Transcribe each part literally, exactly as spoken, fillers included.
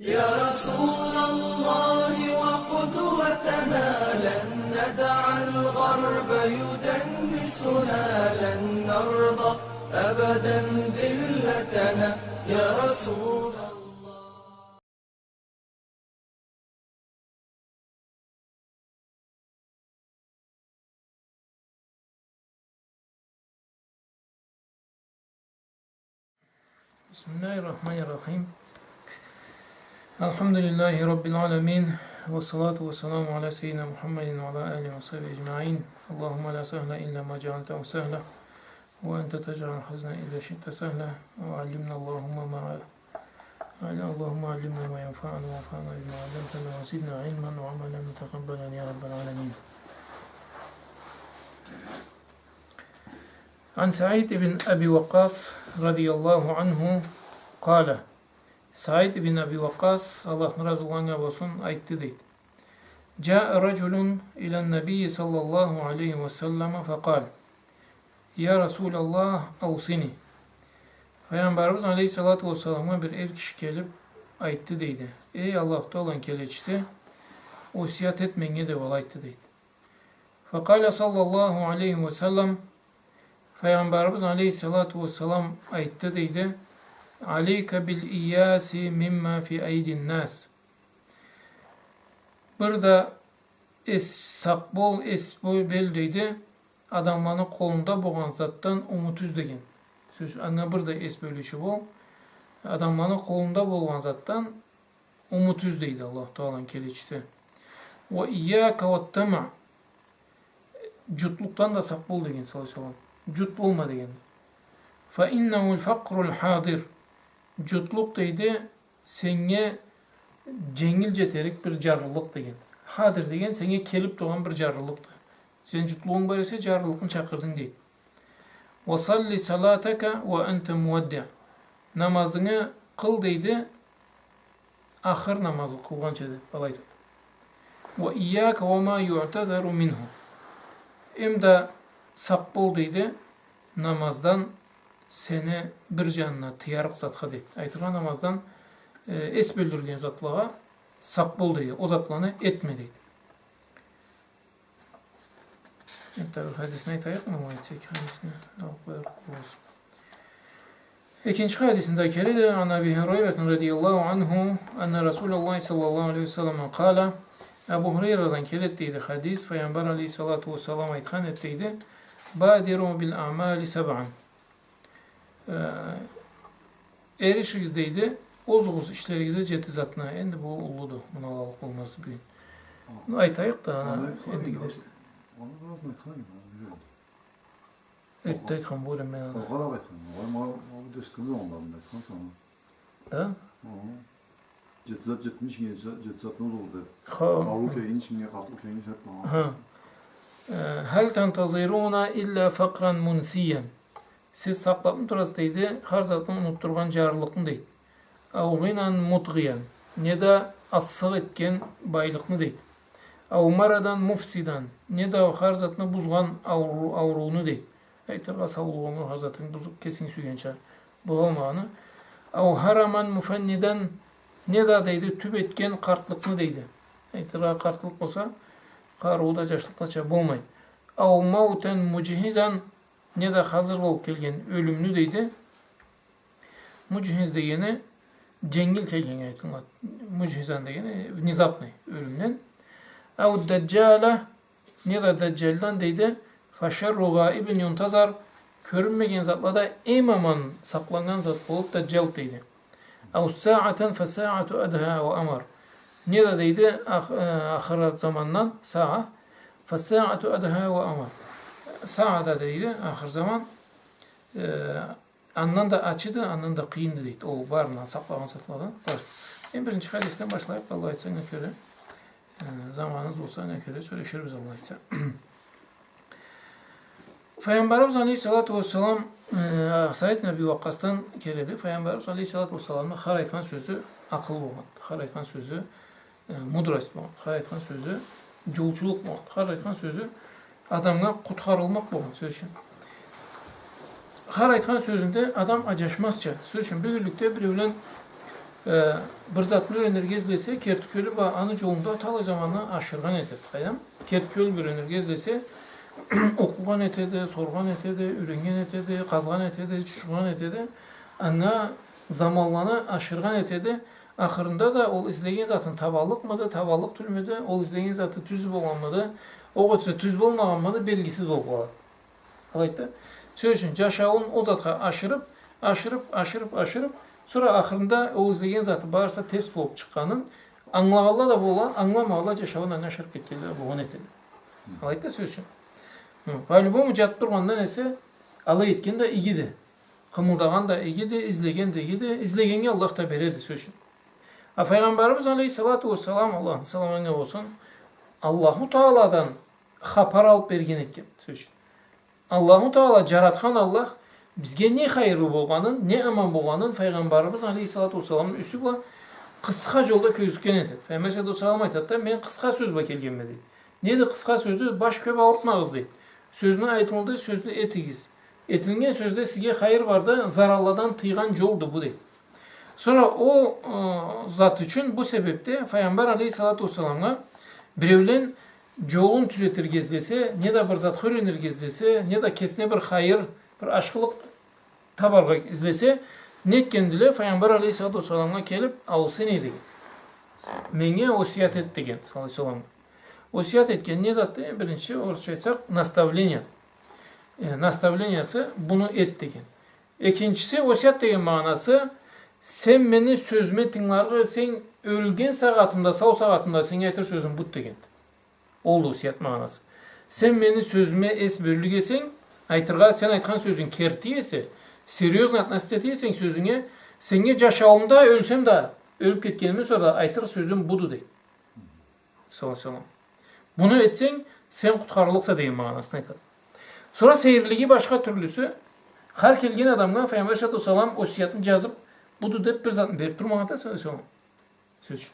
يا رسول الله وقدوتنا، لن ندع الغرب يدنسنا، لن نرضى أبدا ذلتنا، يا رسول الله. بسم الله الرحمن الرحيم. الحمد لله رب العالمين، والصلاة والسلام على سيدنا محمد وعلى آله وصحبه أجمعين. اللهم لا سهل إلا ما جعلته سهلا، وأنت تجعل الحزن إذا شئت سهلا، وعلمنا اللهم ما، اللهم علمنا ما ينفعنا، وانفعنا بما علمتنا، وزدنا علما وعملا متقبلا يا رب العالمين. عن سعيد بن أبي وقاص رضي الله عنه قال، Саид ибн Аби Вакъкъас, Аллахны разылыгъы анга болсун, айтды, дейди: جاء رجل إلى النبي صلى الله عليه وسلم فقال: يا رسول الله، أوصني. Файгъамбарыбыз алейхиссалату уассаламгъа бир эр киши келип айтды, дейди: «Эй Аллаху Тааланы келечиси, осият эт меннге», — деп алай айтды, дейди. فقال صلى الله عليه وسلم, Файгъамбарыбыз алейхиссалату уассалам айтды, дейди: عليك بالإياس مما في أيدي الناس. Бир да эс, сакъ бол, эс бо-, бел, дейди, адамланы къолунда болгъан затдан умут юз деген. Сёз, анга бир да эс бёлюучю бол, адамланы къолунда болгъан затдан умут юз, дейди Аллаху Тааланы келечиси. وإياك والطمع. Джутлукъдан да сакъ бол деген, саллаллаху алейхи ва саллам. Джут болма деген. فإنه الفقر الحاضر. Джутлукъ, дейди, сеннге дженгил джетерик бир джарлылыкъ деген. Хадир деген сеннге келип тургъан бир джарлылыкъды. Сен джутлугъунг бар эсе, джарлылыкъны чакъырдынг, дейди. وصل صلاتك وأنت مودع. Намазынгы къыл, дейди, ахыр намазы къылгъанча, деп алай айтады. وإياك وما يعتذر منه. Эм да сакъ бол, дейди, намаздан сени бир джанына тыярыкъ затха, дейди. Айтыргъа, намаздан, э, эс бёлдюрген затлагъа сакъ бол, дейди. Ол затланы этме, дейди. Энтда бир хадисни айтайыкъмы, ол айтса, эки хадисни алып къоярыкъ болурбуз. Экинчи хадисинде келеди: عن أبي هريرة رضي الله عنه أن رسول الله صلى الله عليه وسلم قال. Абу Хурайрадан келеди, дейди, хадис, Файгъамбар алейхиссалату уассалам айтхан эди, дейди: بادروا بالأعمال سبعا. Э, эришигиз, дейди, озугъуз ишлеригизде джети затына. Энди бу уллуду, муну алаллыкъ болмаз бюгюн. Айтайыкъ да, аны энди айтхан эдим. Аны разный айтхан эдим, аны билмейме. Эртде айтхан болурма мен аны. Огъай айтхан. Огъай, ма, ма бу дерсде да ондан айтхан сора. Да? Хы. Джети зат, джетмиш, джети зат, джети зат не болду? Хо. Ауруу келгинчи, къартлыкъ келгинчи, хар таман. Хы. Э, هل تنتظرون إلا فقرا منسيا. Сиз сакълапмы турасыз, дейди, хар затны унутдургъан джарлылыкъны, дейди. أو غنى مطغيا. Не да асыкъ этген байлыкъны, дейди. أو مرضا مفسدا. Не да хар затны бузгъан ауру-, аурууну, дейди. Айтыргъа, саулугъунгу, хар затынгы бузуп, кесинг сюйгенча болалмагъаны. أو هرما مفندا, не да, дейди, тюп этген къартлыкъны, дейди. Айтыргъа, къартлыкъ болса, къарыуу да, джашлыкъ да ча болмайды. أو موتا مجهزا, не да хазыр болуп келген ёлюмню, дейди. Муджхиз дегени дженгил келгеннге айтылады. Муджхизан дегени внезапный, ёлюмден. أو الدجال, не да Даджалдан, дейди. فشر غائب ينتظر, кёрюнмеген затлада эм аман сакъланнган зат болуп Даджал, дейди. أو ساعة فساعة أدهى وأمر. Не да, дейди, ах-, э, ахыр замандан саа, فساعة أدهى وأمر. Саа да, дейди, ахыр заман, э, андан да ачыды, андан да къыйынды, дейди. Ол барындан, сакълагъан затладан барысы. Эм биринчи хадисден башлайыкъ, Аллах айтса, анга кёре, э, заманыбыз болса, анга кёре сёлеширбиз, Аллах айтса. Файгъамбарыбыз алейхиссалату уассалам, э, Саид ибн Аби Вакъкъасдан келеди. Файгъамбарыбыз алейхиссалату уассаламны хар айтхан сёзю акъыл болгъан. Хар айтхан сёзю э, мудрость болгъан, хар айтхан сёзю джолчулукъ болгъан, хар айтхан сёзю адамгъа къутхарылмакъ болгъан, сёз ючюн. Хар айтхан сёзюнде адам аджашмазча, сёз ючюн, бюгюнлюкде биреулен Э, бир затны юренирге излесе, керти кёлю бла аны джолунда талай заманны ашыргъан этеди. Къайдам? Керти кёлю бир юренирге излесе, окъугъан этеди, соргъан этеди, юреннген этеди, къазгъан этеди, чучхургъан этеди. Анга заманланы ашыргъан этеди. Ахырында да ол излеген затын табаллыкъмыды, табаллыкъ тюлмюдю, ол излеген заты тюз болгъанмыды, огъесе тюз болмагъанмыды, белгисиз болуб къалады. Алайды да. Сёз ючюн, джашауун ол затха ашырыб, ашырыб, ашырыб, ашырыб, сора ахырында ол излеген заты барысы терс болуб чыкъгъанын ангылагъанла да бола, ангыламагъанла джашауун анга ашырыб кетгенле болгъан этеди. Алайды да, сёз ючюн. Хы, по-любому, джатыб тургъандан эсе, алай этген да игиди. Къымылдагъан да игиди, излеген да игиди, излегеннге Аллах да береди, сёз ючюн. А Файгъамбарыбыз алейхиссалату уассалам, Аллахны саламы анга болсун, Аллаху Тааладан хапар алыб берген этген, сёз ючюн. Аллаху Таала, джаратхан Аллах, бизге не хайырлы болгъанын, не аман болгъанын Файгъамбарыбыз алейхиссалату уассаламны юсю бла къысха джолда кёргюзтген этеди. Файгъамбар саллаллаху алейхи уа саллам айтады да, мен къысха сёз бла келгенме, дейди. Неди къысха сёзю? Баш кёб аурутмагъыз, дейди. Сёзню айтылды, сёзню этигиз. Этилген сёзде сизге хайыр барды, заралладан тыйгъан джолду бу, дейди. Сора ол, э, зат ючюн, бу себебде Файгъамбар алейхиссалату уассаламгъа биреулен джолун тюзетирге излесе, неда бир затха юренирге излесе, неда кесине бир хайыр, бир ашхылыкъ табаргъа излесе, не этгендиле? Файгъамбар алейхиссалату уассаламгъа келиб, «Аусини», деген. «Меннге осият эт», деген, саллаллаху алейхи уа саллам. Осият этген не затды? Биринчи, орусча айтсакъ, наставление. Э, наставлениясы, «Буну эт», деген. Экинчиси, осият деген магъанасы, «Сен мени сёзюме тынгыларыкъ эсенг, ёлген сагъатымда, сау сагъатымда сеннге айтыр сёзюм буду», дегенди. Ол да осият магъанасы. «Сен мени сёзюме эс бёллюк эсенг, айтыргъа, сен айтхан сёзюнг керти эсе, серьёзно относиться эте эсенг сёзюнге, сеннге джашауумда, ёлсем да, ёлюб кетгенимден сора да айтыр сёзюм буду», дейди. Саллаллаху алейхи уа саллам. «Буну этсенг, сен къутхарыллыкъса», деген магъанасын айтады. Сора сейирлиги, башха тюрлюсю, хар келген адамгъа Файгъамбар алейхиссалату уассалам осиятны джазыб, «Буду», деб, бир затны бериб турмагъанды, саллаллаху алейхи уа саллам. Сёз ючюн.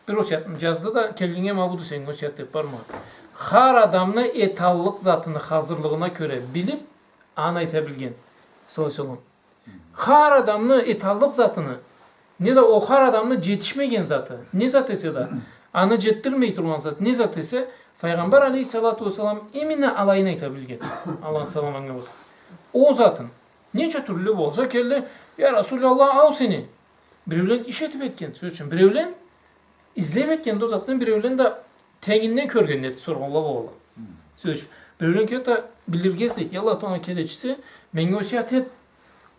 Бир осиятны джазды да, келгеннге, «Ма буду сеннге осият», деб бармагъанды. Хар адамны эталлыкъ затыны хазырлыгъына кёре билиб, аны айта билген. Саллаллаху алейхи уа саллам. Хар адамны эталлыкъ затыны, неда ол хар адамны джетишмеген заты, не зат эсе да, аны джетдирмей тургъан зат, не зат эсе, Файгъамбар алейхиссалату уассалам именно алайын айта билген. Аллахны саламы анга болсун. Ол затын. Ненча тюрлю болса келди, «Я Расулаллах, аусини». Биреулен иш этиб этген, сёз ючюн. Биреулен излеб этген да ол затны, биреулен да тенгинден кёрген этиб соргъанла болалла. Сёз ючюн. Биреулен келиб да билирге излейди: «Я Аллах Тааланы келечиси, меннге осият эт.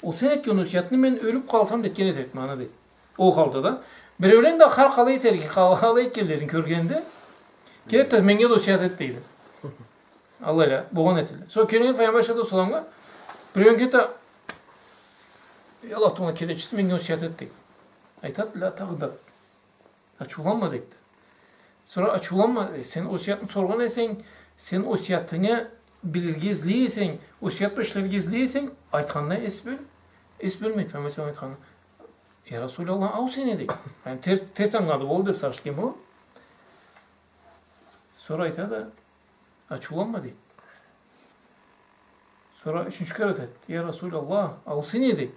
Ол сен этген осиятны мен ёлюб къалсам да этген этерикме аны», дейди. Ол халда да. Биреулен да хар къалай этерге, къалай этгенлерин кёргенде, келиб да «Меннге да осият эт», дейди. Аллайла болгъан этелле. Сора келген Файгъамбар алейхиссалату уассаламгъа, биреулен келиб да: «Я Аллах Тааланы келечиси, меннге осият эт», дейди. Айтады: «Ля тагъдаб». Ачыуланма, дейди. Сора ачыуланма, э, сен осиятны соргъан эсенг, сен осиятынгы билирге излей эсенг, осият бла ишлерге излей эсенг, айтханына эс бёл. Эс бёлмейди, Файгъамбар алейхиссалам айтханына. «Я Расулаллах, аусини», дейди. Яни терс, терс ангылады, ол деб сагъыш этген бу. Сора айтады: «Ачыуланма», дейди. Сора ючюнчю кере айтады: «Я Расулаллах, аусини», дейди.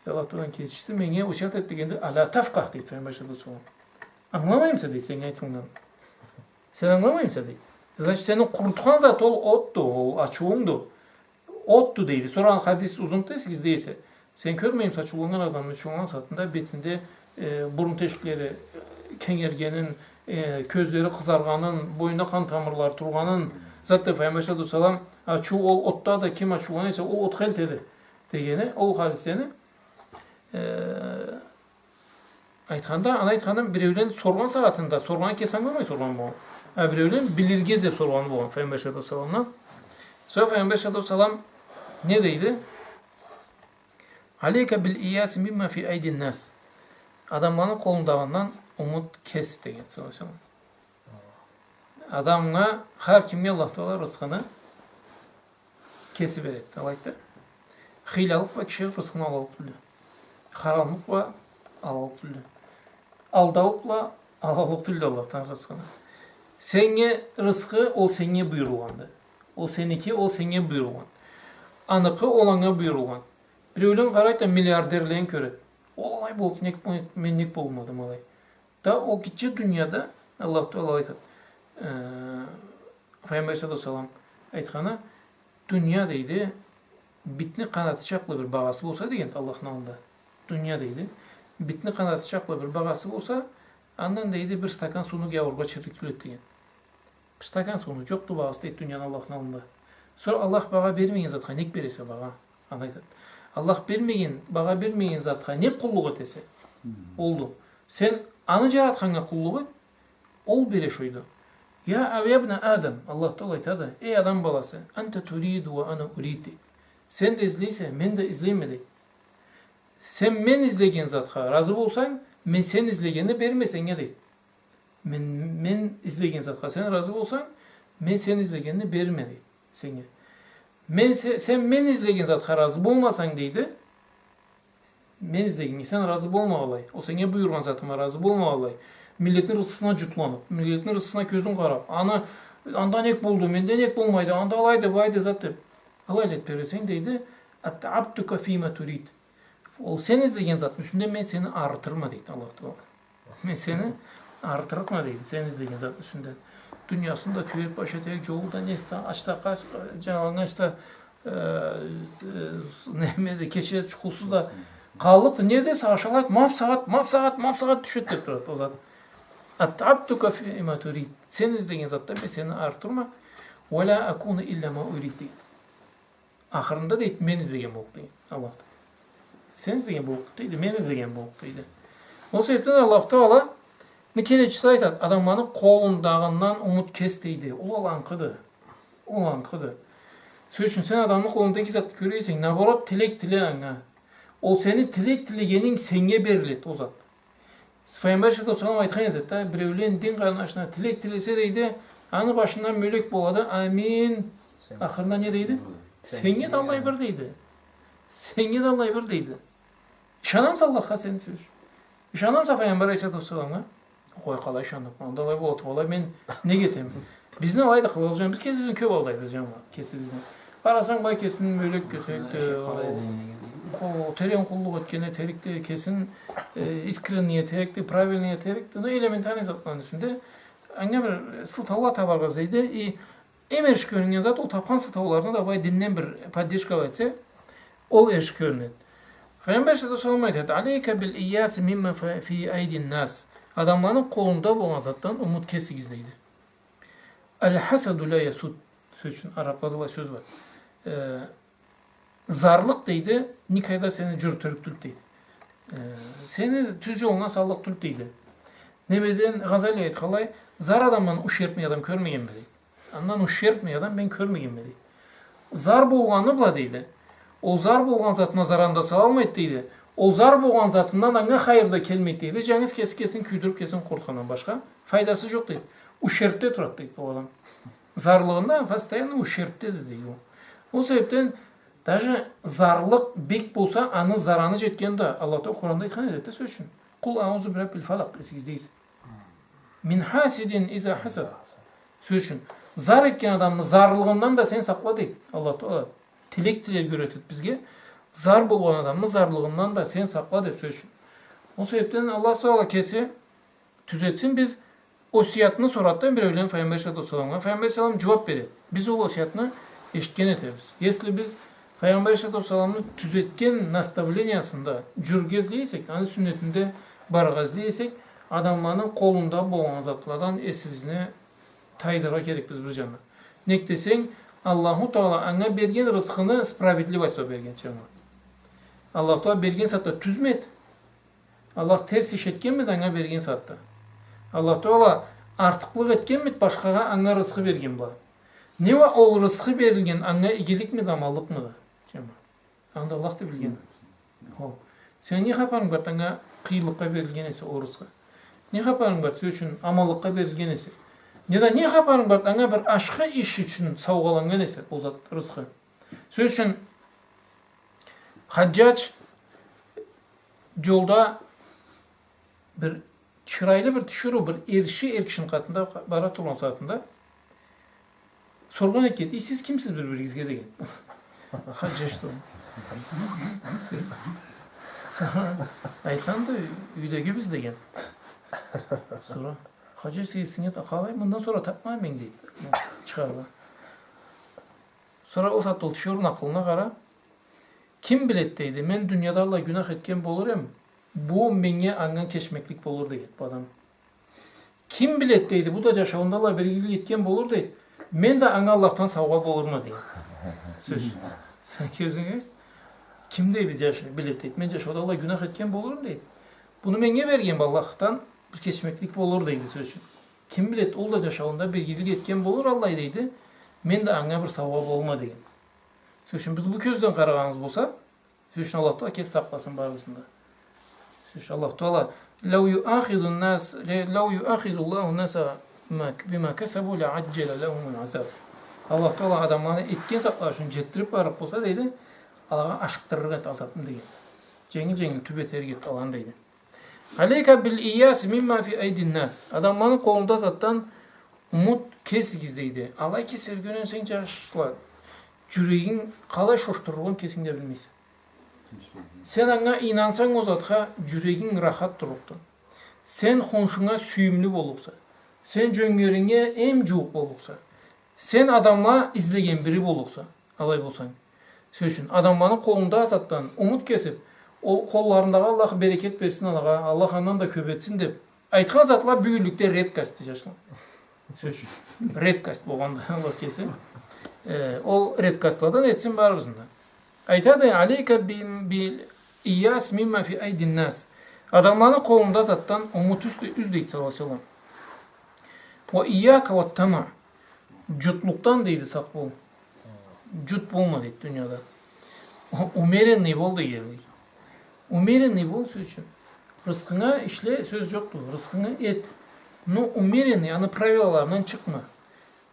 «Я Аллах Тааланы келечиси, меннге осият эт», дегенде, «Аля тафкъах», дейди Файгъамбар алейхиссалату уассалам. «Ангыламаймыса», дейди, «сеннге айтылгъанны? Сен ангыламаймыса?» дейди. «Значит, сени къурутхан зат ол отду, ол ачыуунгду. Отду», дейди. Сора хадис узунду, эсигизде эсе. Сен кёрмеймисе, ачыуланнган адамны ачыуланнган сагъатында бетинде, э, бурун тешиклери, э, кенгергенин, э, кёзлери къызаргъанын, боюнда къан тамырлары тургъанын, затда Файгъамбар алейхиссалату уассалам, ачыу ол отда да, ким ачыулана эсе, ол отха элтеди дегени, ол хадислени, э, айтханда, аны айтханын биреулен соргъан сагъатында, соргъанын кеси ангыламай соргъан болгъан. А биреулен билирге излеб соргъаны болгъан Файгъамбар алейхиссалату уассаламдан. Сора Файгъамбар алейхиссалату уассалам не дейди? «Алейка биль-ийяси мимма фи айди ннас». Адамланы къолундагъындан умут кес, деген, саллаллаху алейхи уа саллам. Адамгъа, хар кимге Аллах Таала рызкъыны кеси береди, алайды да. Хыйлалыкъ бла киши рызкъыны алаллыкъ тюлдю. Харамлыкъ бла алаллыкъ тюлдю. Алдаулукъ бла алаллыкъ тюлдю Аллахдан рызкъыны. Сеннге рызкъы, ол сеннге буюрулгъанды. Ол сеники, ол сеннге буюрулгъан. Аныкъы, ол анга буюрулгъан. Биреулен къарайды да, миллиардерлени кёреди. Ол алай болуб, нек, мен нек болмадым алай? Да ол гитче дунияда Аллаху Таала айтады. Э, Файгъамбар саллаллаху алейхи ва саллам айтханы, дуния, дейди, битни къанаты чакълы бир багъасы болса, дегенди, Аллахны аллында. Дуния, дейди, битни къанаты чакълы бир багъасы болса, андан, дейди, бир стакан сууну гяуургъа ичирлик тюл эди, деген. Бир стакан сууну джокъду багъасы, дейди, дунияны Аллахны аллында. Сора Аллах багъа бермеген затха нек бересе багъа? Аны айтады. Аллах бермеген, багъа бермеген затха нек къуллукъ этесе? Мгм. Олду. Сен аны джаратханнга къуллукъ эт, ол бере шойду. Я, я ибна Адам, Аллах Таала айтады, эй адам баласы, анта туриду ва ана урид, дейди. Сен да излейсе, мен да излейме, дейди. Сен мен излеген затха разы болсанг, мен сен излегенни берирме сеннге, дейди. Мен, мен излеген затха сен разы болсанг, мен сен излегенни берирме, дейди, сеннге. Мен се-, сен мен излеген затха разы болмасанг, дейди, мен излегеннге сен разы болмагъанлай, ол сеннге буюргъан затыма разы болмагъанлай, миллетни рысхысына джутланыб, миллетни рысхысына кёзюнг къараб, аны, анда нек болду, менде нек болмайды, анда алайды, былайды зат деб, алай этиб тебресенг, дейди, «Аттаъабтука фима турид». Ол сен излеген затны юсюнде мен сени арытырма, дейди Аллах Таала. Мен сени арытырыкъма, дейди, сен излеген затны юсюнде. Дуниясын да тюбериб баш этерик, джолу да, неси да, ач да, къач, джалангач да, э, э, неме да, кече джукъусуз да къаллыкъды. Не десе, ашалайды, мап сагъат, мап сагъат, мап сагъат тюшеди деб турады ол зат. «Аттаъабтука фима турид». Сен излеген затда мен сени арытырма. «Ва ла акуну илля ма урид», дейди. Ахырында, дейди, мен излеген боллукъ, дейди Аллах Таала. Сен излеген боллукъ, дейди, мен излеген боллукъ, дейди. Ол себебден Аллах Тааланы келечиси айтады, адамланы къолундагъындан умут кес, дейди. Ол аланкъыды. Ол аланкъыды. Сёз ючюн, сен адамны къолунда иги затны кёре эсенг, наоборот, тилек тиле анга. Ол сени тилек тилегенинг сеннге бериледи ол зат. Файгъамбар алейхиссалату уассалам айтхан эди да, биреулен дин къарнашына тилек тилесе, дейди, аны башындан мёлек болады, амин. Сен. Ахырында не дейди? Сен. Сеннге да аллай бир, дейди. Сеннге да аллай бир, дейди. Ышанамыса Аллахха сен, сёз? Ышанамыса Файгъамбар алейхиссалату уассаламгъа? Къой, къалай ышанмайым? Анда алай болуп турады, алай мен нек этеме? Бизни алайды къылыгъыбыз, джан, биз кесибизни кёп алдайбыз, джан, кесибизни. Къарасанг, былай кесин мёлек этерикди, къо-, терен къуллукъ этген этерикди, кесин, э, искренний этерикди, правильный этерикди. Но элементарный затланы юсюнде анга бир сылтаула табаргъа излейди. И эм эрши кёрюннген зат, ол тапхан сылтауларына да былай динден бир поддержка этсе, ол эрши кёрюнеди. Файгъамбар саллаллаху алейхи ва саллам айтады: «Алейка бил ийяси мимма фа-, фи айдин нас». Адамланы къолунда болгъан затдан умут кесигиз, дейди. «Аль-хасаду ля ясуд». Сёз ючюн, араблада алай сёз бар. Э, зарлыкъ, дейди, никогда сени джюрютюрюк тюлдю, дейди. Э, сени тюз джолунга саллыкъ тюлдю, дейди. Немеден, Гъазали айтханлай, зар адамдан ущербный адам кёрмегенме, дейди. Андан ущербный адам мен кёрмегенме, дейди. Зар болгъаны бла, дейди, ол зар болгъан затына заран да салалмайды, дейди. Ол зар болгъан затындан анга хайыр да келмейди, дейди. Джангыз кеси кесин кюйдюрюп, кесин къурутхандан башха файдасы джокъ, дейди. Ущербде турады, дейди, ол адам. Зарлыгъында постоянно ущербдеди, дейди ол. Ол себепден даже зарлыкъ бек болса, аны зараны джетгенди. Аллах Таала Къуранда айтхан эди да, сёз ючюн. «Къул аузу би раббиль фалакъ», эсигизде эсе. «Мин хасидин иза хасад». Сёз ючюн, зар этген адамны зарлыгъындан да сен сакъла, дейди Аллах Таала. Тилек тилерге юретеди бизге. Зар болгъан адамны зарлыгъындан да сен сакъла, деб, сёз ючюн. Ол себепден Аллах Таала кеси тюзетсин, биз осиятны сорады да биреулен Файгъамбар саллаллаху алейхи ва салламгъа. Файгъамбар саллаллаху алейхи ва саллам джууаб береди. Биз ол осиятны эшитген этебиз. Если биз Файгъамбар саллаллаху алейхи ва салламны тюзетген наставлениясында джюрюрге излей эсек, аны сюннетинде барыргъа излей эсек, адамланы къолунда болгъан затладан эсибизни тайдырыргъа керекбиз бир джандан. Нек десенг, Аллаху Таала анга берген рызкъыны справедливостьда берген, джамагъат. Аллаху Таала берген сагъатда тюзмеди. Аллах терс иш этгенмеди анга берген сагъатда. Аллах Таала артыкълыкъ этгенмеди башхагъа анга рызкъы берген бла. Не уа ол рызкъы берилген анга игиликмиди, аманлыкъмыды? Джамагъат. Анда Аллах да билген. Хо. Сени не хапарынг барды анга къыйынлыкъгъа берилген эсе ол рызкъы? Не хапарынг барды, сёз ючюн, аманлыкъгъа берилген эсе? Неда не хапарынг барды анга бир ашхы иш ючюн саугъаланнган эсе ол зат, рызкъы? Сёз ючюн, Хаджадж джолда бир чырайлы бир тиширыу, бир эрши эр кишини къатында бара тургъан сагъатында соргъан экен: «Эй, сиз кимсиз бир-биригизге?» — деген. Хаджадж соргъан. Сиз, Айтханды, юйдегибиз деген. Сора, хаджи, сен эсинге да къалай, мындан сора тапмайма мен, дейди. Чыгъаргъа. Сора ол сагъатда ол тиширыуну акъылына къара. Ким билед, дейди, мен дунияда аллай гюнах этген болур эм, бу меннге андан кечмеклик болур, дейди, бу адам. Ким билед, дейди, бу да джашауунда аллай бир игилик этген болур, дейди. Мен да анга Аллахдан саугъа болурма, дейди. Сёз. Сен кёзюнге эс. Ким, дейди, джаш-, билед, дейди. Мен джашауда аллай гюнах этген болурма, дейди. Буну меннге берген Аллахдан бир кечмеклик болур, дейди, сёз ючюн. Ким билед, ол да джашауунда бир игилик этген болур аллай, дейди. Мен да анга бир саугъа болурма, деген. Сёз ючюн, биз бу кёзден къарагъаныбыз болса, сёз ючюн, Аллах Тагъала кеси сакъласын барыбызны да. Сёз ючюн, Аллах Тагъала, «لو يؤاخذ الناس، لو يؤاخذ الله الناس ما، بما كسبوا لعجل لهم العذاب». Аллах Тагъала адамланы этген затлары ючюн джетдириб барыб болса, дейди, алагъа ашыкъдырыр эди азабны, деген. Дженгил-дженгил тюб этерик эди аланы, дейди. «عليك بالإياس مما في أيدي الناس». Адамланы къолунда затдан умут кесигиз, дейди. Алай кесерге юренсенг, джашла, джюрегинг къалай шошдурургъа кесинг да билмейсе. Сен анга ийнансанг, ол затха, джюрегинг рахат турлукъду. Сен хоншунга сюйюмлю боллукъса. Сен джёнгеринге эм джууукъ боллукъса. Сен адамла излеген бири боллукъса. Алай болсанг. Сёз ючюн, адамланы къолунда затдан умут кесиб, ол къолларындагъы Аллах берекет берсин алагъа, Аллах андан да кёб этсин деб, айтхан затла бюгюнлюкде редкостьду, джашла. Сёз ючюн. Редкость болгъанды, Аллах кеси. Э, ол редкостьладан этсин барыбызны да. Айтады, «عليك بال، بالإياس مما في أيدي الناس». Адамланы къолунда затдан умут юз, юз, дейди, саллаллаху алейхи ва саллам. «وإياك والطمع». Джутлукъдан, дейди, сакъ бол. Джут болма, дейди, дунияда. Умеренный бол, дейди. Умеренный бол, сёз ючюн. Рысхынга ишле, сёз джокъду. Рысхынгы эт. Но умеренный, аны правилаларындан чыкъма.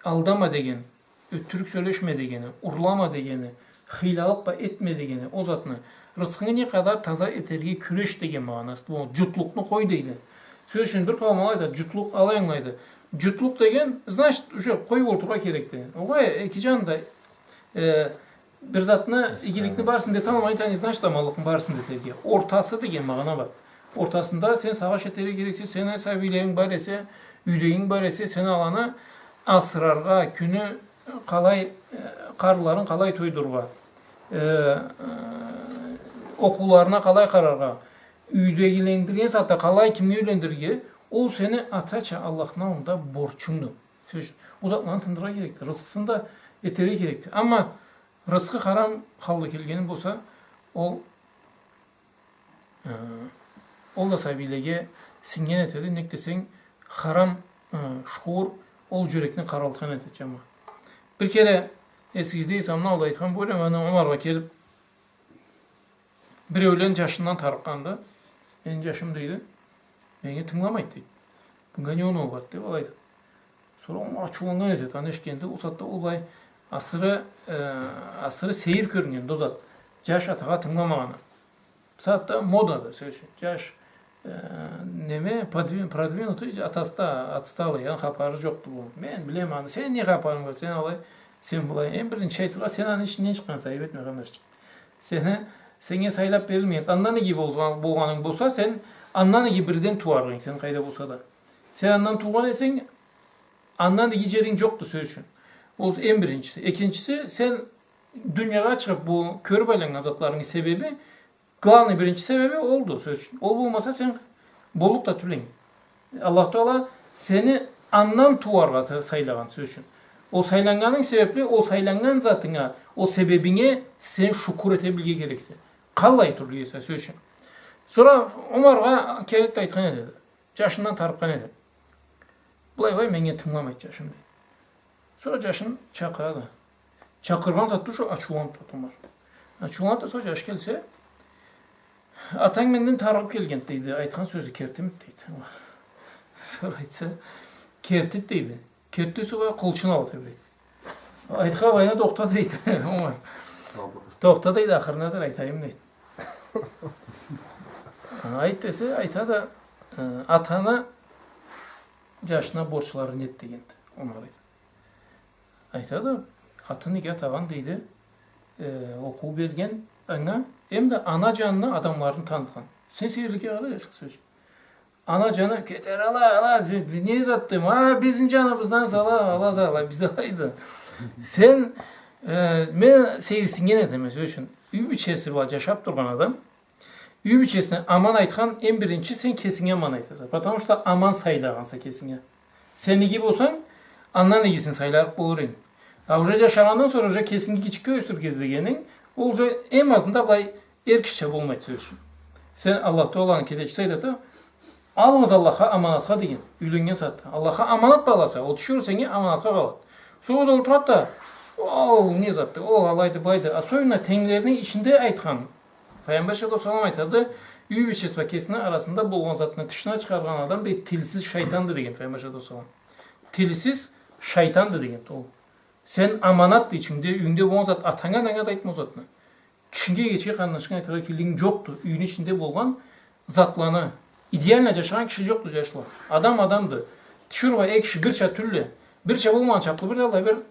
Алдама деген, ётюрюк сёлешме дегени, урлама дегени, хыйлалыкъ бла этме дегени, ол затны. Рысхынгы не къадар таза этерге кюреш деген магъанасыды. Бу джутлукъну къой, дейди. Сёз ючюн, бир къауум алай айтады, джутлукъ алай ангылайды. Джутлукъ деген, значит, уже къоюб олтурургъа керекди. Огъай, эки джаны да, э, бир затны, игиликни барысын да эталмай, не значит аманлыкъны барысын да этерге. Ортасы деген магъана бар. Ортасында сен сагъыш этерге керексе, сени сабийлеринг бар эсе, юйдегинг бар эсе, сен аланы асраргъа, кюню къалай, э, къарынларын къалай тойдурургъа, э, э, окъууларына къалай къараргъа, юйдегилендирген сагъатда къалай, кимни юйлендирирге, ол сени атача Аллахны аллында борчунгду. Сёз ючюн, ол затланы тындырыргъа керекди, рысхысын да этерге керекди. Амма рысхы харам халда келгени болса, ол, э, ол да сабийлеге сингген этеди, нек десенг, харам, э, шуур ол джюрекни къаралтхан этеди, джамагъат. Бир кере, эсигизде эсе, муну алда айтхан болурма, аны Омаргъа келиб, биреулен джашындан тарыкъгъанды. Мени джашым, дейди, меннге тынгыламайды, дейди. Бунга не оноу барды, деб алай айтады. Сора Омар ачыуланнган этеди, аны эшитгенде, ол сагъатда ол былай асыры, э, асыры сейир кёрюннгенди ол зат. Джаш атагъа тынгыламагъаны. Бу сагъатда модады, сёз ючюн. Джаш, э, неме, подви-, продвинутый, атасы да отсталый, аны хапары джокъду бу. Мен билеме аны, сени не хапарынг бар, сен алай, сен былай. Эм биринчи айтыргъа, сен аны ичинден чыкъгъанса, айыб этме, къарнашчыкъ. Сени, сеннге сайлаб берилмеген. Андан иги болгъан-, болгъанынг болса, сен андан иги бирден тууар эдинг, сен къайда болса да. Сен андан туугъан эсенг, андан иги джеринг джокъду, сёз ючюн. Ол эм биринчиси. Экинчиси, сен дуниягъа чыгъыб бу кёрюб айланнган затларынгы себеби, главный, биринчи себеби олду, сёз ючюн. Ол болмаса, сен боллукъ да тюл эдинг. Аллах Тагъала сени андан тууаргъа та-, сайлагъан, сёз ючюн. Ол сайланнганынг себебли, ол сайланнган затынга, ол себебинге сен шукур эте билирге керексе. Къаллай тюрлю эсе, сёз ючюн. Сора Омаргъа келиб да айтхан этеди. Джашындан тарыкъгъан этеди. Былай-былай, меннге тынгыламайды джашым, дейди. Сора джашын чакъырады. Чакъыргъан сагъатда уже ачыуланыб турады Омар. Ачыуланыб турса, джаш келсе, атанг менден тарыгъыб келгенди, дейди. Айтхан сёзю кертимиди, дейди. Сора айтса, кертиди, дейди. Кертди, сора къылычын алды, дейди. Айтха, былайда тохта, дейди. Омар. Тохта, дейди, ахырына да айтайым, дейди. Айт десе, айтады, э, ата-ана джашына борчларын эт дегенди, Омар, айтады. Айтады, атын иги атагъан, дейди, э, окъуу берген, Анга, эм да ана джанына адамларын танытхан. Сен сейирликге къара, джашла, сёз ючюн. Ана джаны кетер, ала, ала, не затды, а, бизни джаныбыздан сала, ала, сала, бизде алайды. Сен, э, мен сейирсиннген этеме, сёз ючюн. Юй бийчеси бла джашаб тургъан адам, юй бийчесине аман айтхан, эм биринчи сен кесинге аман айтаса. Потому что аман сайлагъанса кесинге. Сен иги болсанг, андан игисин сайларыкъ болур эдинг. А уже джашагъандан сора, уже кесинги гитчекге ёсдюрюрге излегенинг, ол уже эм азында былай эр кишича болмайды, сёз ючюн. Сен, Аллах Тааланы келечиси айтады, алыгъыз Аллахха аманатха деген, юйленнген сагъатда. Аллахха аманат бла аласа, ол тиширыу сеннге аманатха къалады. Сора да ол турады да, ол не затды, ол алайды, былайды. Особенно тенглерини ичинде айтхан. Файгъамбар саллаллаху алейхи ва саллам айтады, юй бийчеси бла кесини арасында болгъан затны тышына чыгъаргъан адам, дейди, тилсиз шайтанды деген Файгъамбар саллаллаху алейхи ва саллам. Тилсиз шайтанды деген ол. Сен аманатды ичингде, юйюнгде болгъан зат, атанга, ананга да айтма ол затны. Кишинге, эгече, къарнашынга айтыргъа кирлигинг джокъду. Юйню ичинде болгъан затланы. Идеально джашагъан киши джокъду, джашла. Адам адамды. Тиширыу бла эр киши бирча тюлле. Бирча болмагъан чакълы бир да аллай бир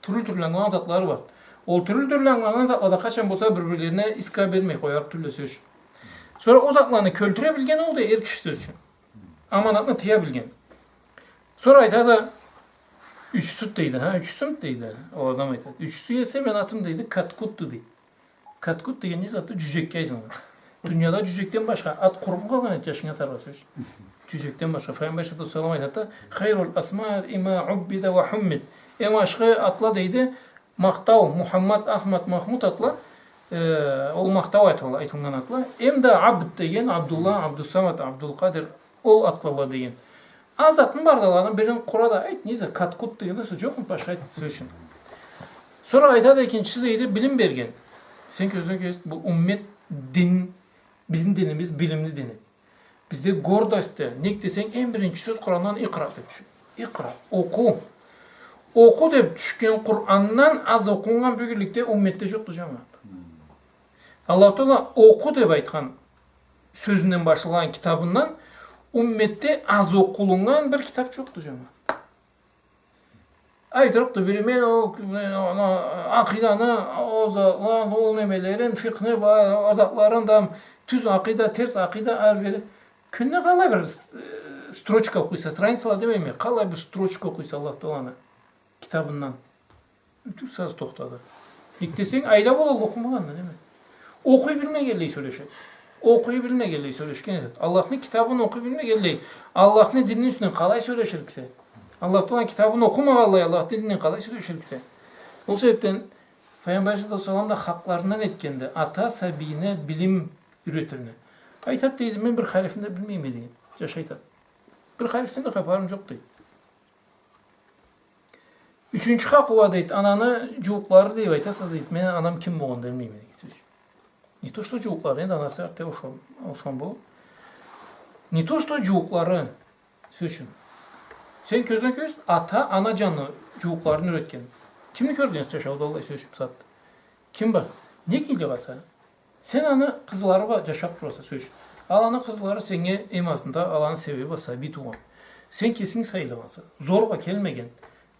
тюрлю-тюрлю ангылагъан затлары бар. Ол тюрлю-тюрлю ангылагъан затлада къачан болса бир-бирлерине искра бермей къоярыкъ тюлле, сёз ючюн. Сора ол затланы кёлтюре билген ол да эр киши, сёз ючюн. Аманатны тыя билген. Сора айтады, ючюсю дейди, ха, ючюсю дейди. Ол адам айтады. Ючюсю эсе мен атым, дейди, Каткутду, дейди. Каткут деген не затды? Джюджекге айтылады. Дунияда джюджекден башха ат къуруму къалгъан эди, джашынга атаргъа, сёз ючюн. Джюджекден башха. Файгъамбар саллаллаху алейхи ва саллам айтады, хайрул асмаи ма уббида ва хуммид. Эм ашхы атла, дейди, Махтау, Мухаммад, Ахмад, Махмуд атла, э, ол махтау айтыл-, айтылгъан атла. Эм да Абд деген, Абдулла, Абдуссамад, Абдулкъадир, ол атла деген. А затны барды аланы бирин къура да айт, не зат, Каткут деген да сёз джокъму, башха айт, сёз ючюн. Сора айтады, экинчиси, дейди, билим берген. Сен кёзюнге кёз-, бу уммет дин, бизни динибиз билимни дини. Бизде гордость да, нек десенг, эм биринчи сёз Къурандан икъра деб тюше. Икъра, окъу. Окъу деб тюшген Къурандан аз окъуннган бюгюнлюкде умметде джокъду, джамагъат. Аллаху Таала окъу деб айтхан сёзюнден башланнган китабындан умметде аз окъулуннган бир китаб джокъду, джамагъат. Айтырыкъды бири, мен ол, мен ол, ана, акъиданы, ол за-, ол, ол немелерин, фикъхны, ба-, ол затларын да, тюз акъида, терс акъида, ары-бери. Кюнде къалай бир с-, э, строчка окъуйса, страницала демейме, къалай бир строчка окъуйса Аллах Тааланы китабындан. Бютеу саз тохтады. Нек десенг, айла болалла окъумагъандан, неме. Окъуй билмегенлей сёлешеди. Окъуй билмегенлей сёлешген этеди. Аллахны китабын окъуй билмегенлей, Аллахны динини юсюнден къалай сёлешириксе? Аллах Тааланы китабын окъумагъанлай, Аллахны дининден къалай сёлешириксе? Ол себебден Файгъамбар саллаллаху алейхи ва саллам да хакъларындан этгенди. Ата сабийине билим юретирни. Айтад, дейди, мен бир харифни да билмейме, деген. Джаш айтад. Бир харифден да хапарым джокъ, дейди. Ючюнчю хакъы уа, дейди, ананы джууукълары деб айтаса, дейди, мен анам ким болгъанын билмейме, дейди, сёз ючюн. Не то что джууукълары, энди анасы артда ушхан, ушхан болуб. Не то что джууукълары, сёз ючюн. Сен кёзюнге кёз, ата, ана джаны джууукъларын юретген. Кимни кёргенсе джашауда аллай, сёз ючюн, сагъатда? Ким бар? Не кюйде къалса? Сен аны къызлары бла джашаб тураса, сёз ючюн. Аланы къызлары сеннге эм азында, аланы себеби бла сабий туугъан. Сен кесинг сайлагъанса, зор бла келмеген.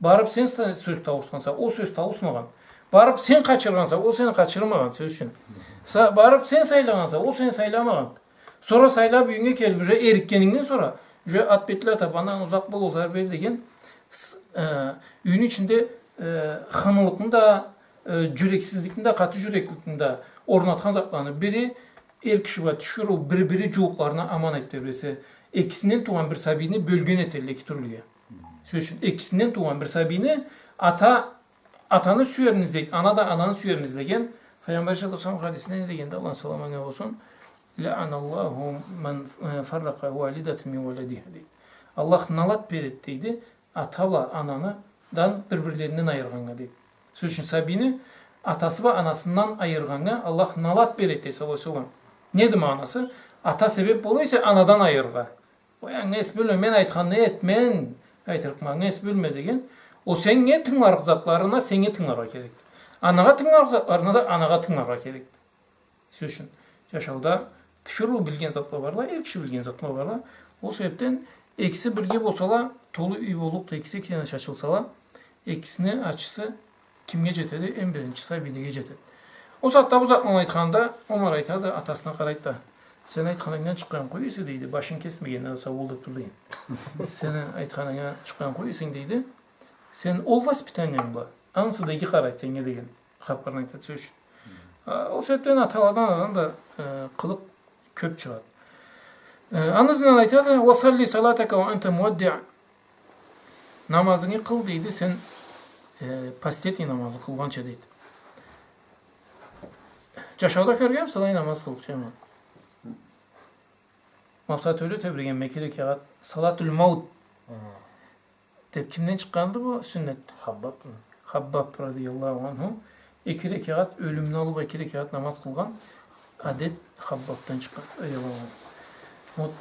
Барыб сен са-, сёз тауусханса, ол сёз тауусмагъан. Барыб сен къачыргъанса, ол сени къачырмагъан, сёз ючюн. Са-, барыб сен сайлагъанса, ол сени сайламагъан. Сора сайлаб юйюнге келиб, уже эрикгенингден сора, уже ат бетле атаб, андан узакъ бол, узар бер деген, с-, э, юйню ичинде, э, хынылыкъны да, э, джюрексизликни да, къаты джюрекликни да орнатхан затланы бири, эр киши бла тиширыу бир-бири джууукъларына аман эте билсе, экисинден туугъан бир сабийни бёлген этелле эки тюрлюге. Сёз ючюн, экисинден туугъан бир сабийни ата атаны сюерин излейди, ана да ананы сюерин излеген. Файгъамбар саллаллаху алейхи ва саллам хадисинде не дегенди, Аллахны саламы анга болсун, «Лаъаналлаху ман, э, фарракъа валидатан мин валадиха», дейди. Аллах налат береди, дейди, ата бла ананы дан бир-бирлеринден айыргъаннга, дейди. Сёз ючюн, сабийни атасы бла анасындан айыргъаннга Аллах налат береди, дейди, саллаллаху алейхи ва саллам. Неди магъанасы? Ата себеб бола эсе анадан айырыргъа. Ой, анга эс бёлме, мен айтханны эт, мен айтырыкъма, анга эс бёлме деген. Ол сеннге тынгыларыкъ затларына сеннге тынгыларгъа керекди. Анагъа тынгыларыкъ затларына да анагъа тынгыларгъа керекди. Сёз ючюн, джашауда тиширыу билген затла барла, эр киши билген затла барла. Ол себебден экиси бирге болсала, толу юй боллукъду, экиси эки джанына чачылсала, экисини ачысы кимге джетеди? Эм биринчи сабийлеге джетеди. Ол сагъатда бу затны айтханда, Омар айтады, атасына къарайды да: «Сен айтханынгдан чыкъгъан къой эсе, — дейди, — башын кесмегенлей сау бол деп тур, — дейди. — Сени айтханынга чыкъгъан къой эсенг, — дейди, — сен ол воспитаниянг бла, ансы да иги къарайды сеннге», — деген хапарны айтады, сёз ючюн. А, ол себепден аталадан, аналадан да, э, къылыкъ кёп чыгъады. Э, аны ызындан айтады: «Ва салли салатака ва анта муаддиъ». Намазынгы къыл, дейди, сен, э, последний намазны къылгъанча, дейди. Джашауда кёргенмисиз алай намаз къылыб, джамагъат? Макъсат, ёлю тебрегенме эки рекагъат, салатуль маут. Мгм. Деб кимден чыкъгъанды бу сюннет? Хаббабмы? Хаббаб радияллаху анху. Эки рекагъат, ёлюмню алыб, эки рекагъат намаз къылгъан адет Хаббабдан чыкъгъан, радияллаху анху. Вот,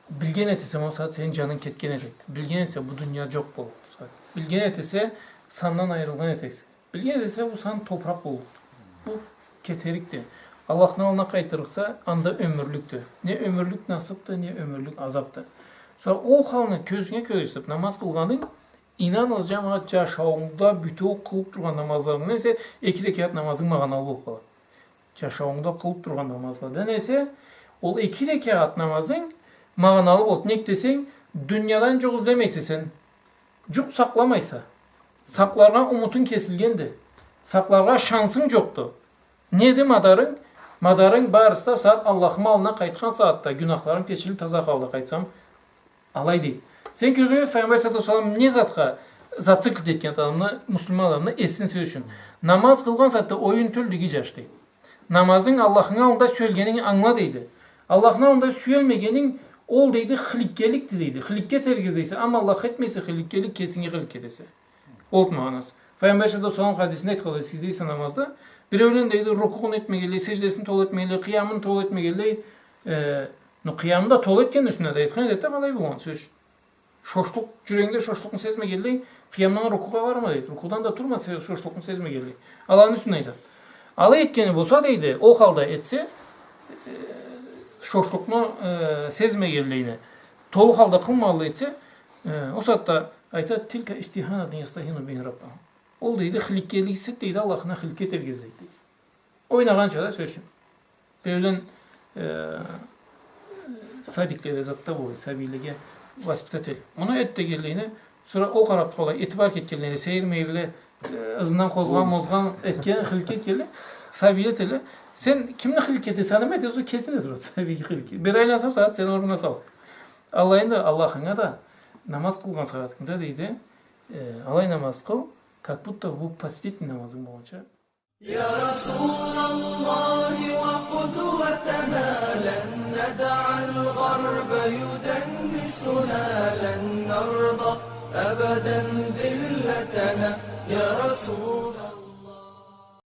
билген этесе, макъсат, сени джанынг кетген этеди. Билген этесе, бу дуния джокъ боллукъду. Билген этесе, сандан айырылгъан этесе. Билген этесе, бу сан топуракъ боллукъду. Бу кетерикди. Аллахны аллына къайтырыкъса, анда ёмюрлюкдю. Не ёмюрлюк насыбды, не ёмюрлюк азабды. Сора ол халны кёзюнге кёргюзтюб, намаз къылгъанынг, ийнан, джамагъат, джашауунгда бютеу къылыб тургъан намазларынгдан эсе, эки рекагъат намазынг магъаналы болуб къалады. Джашауунгда къылыб тургъан намазладан эсе, ол эки рекагъат намазынг магъаналы боллукъду. Нек десенг, дуниядан джукъ излемейсе сен. Джукъ сакъламайса. Сакъларгъа умутунг кесилгенди. Сакъларгъа шансынг джокъду. Неди мадарынг? Мадарынг барысы да сагъат Аллахны аллына къайтхан сагъатда, гюнахларым кечилиб, таза халда къайтсам, алай, дейди. Сен кёзюнге Файгъамбар саллаллаху алейхи ва саллам не затха зациклить этген адамны, муслиман адамны эсин, сёз ючюн. Намаз къылгъан сагъатда оюн тюлдю, иги джаш, дейди. Намазынг Аллахны аллында сюелгенинги ангыла, дейди. Аллахны аллында сюелмегенинг ол, дейди, хыликкеликди, дейди. Хыликке этерге излейсе, амма Аллахха этмейсе, хыликкелик, кесинге хыликке этесе. Олду магъанасы. Файгъамбар саллаллаху алейхи ва саллам хадисинде айтханлай, сиз дейсе намазда, биреулен, дейди, рукугъун этмегенлей, сеждесин толу этмегенлей, къыямын толу этмегенлей, э, ну, къыямын да толу этгенни юсюне да айтхан эди да, къалай болгъан, сёз ючюн. Шошлукъ, джюрегингде шошлукъну сезмегенлей, къыямдан рукугъа барма, дейди. Рукудан да турма, се-, шошлукъну сезмегенлей. Аланы юсюнден айтады. Алай этгени болса, дейди, ол халда этсе, э, шошлукъну, э, сезмегенлейни, толу халда къылмагъанлай этсе, э, ол сагъатда айтады: «Тилка истиханатун ястахину бихи раббаху». Ол, дейди, хыликкелик эсе, дейди, Аллахына хыликке этерге излейди, дейди. Ойнагъанча да, сёз ючюн. Биреулен, э, садикледе, затда болур, сабийлеге воспитатель. Муну эт дегенлейине, сора ол къараб къалай, этибар кетгенлейине, сейирмегенлей, э, ызындан къозгъан, мозгъан этген, хыликке этгенлей, сабийле этелле: «Сен кимни хыликке этесе, аны ма этесе, кесинг да», — дейди, сабийге хыликке. «Бери айлансам, сагъат сени орнунга салайым». Аллай энди Аллахынга да, намаз къылгъан сагъатынгда, дейди, э, алай намаз къыл, как будто бу последний намазынг болгъанча. يا رسول الله وقدوتنا، لن ندع الغرب يدنسنا، لن نرضى أبدا ذلتنا. يا رسول الله.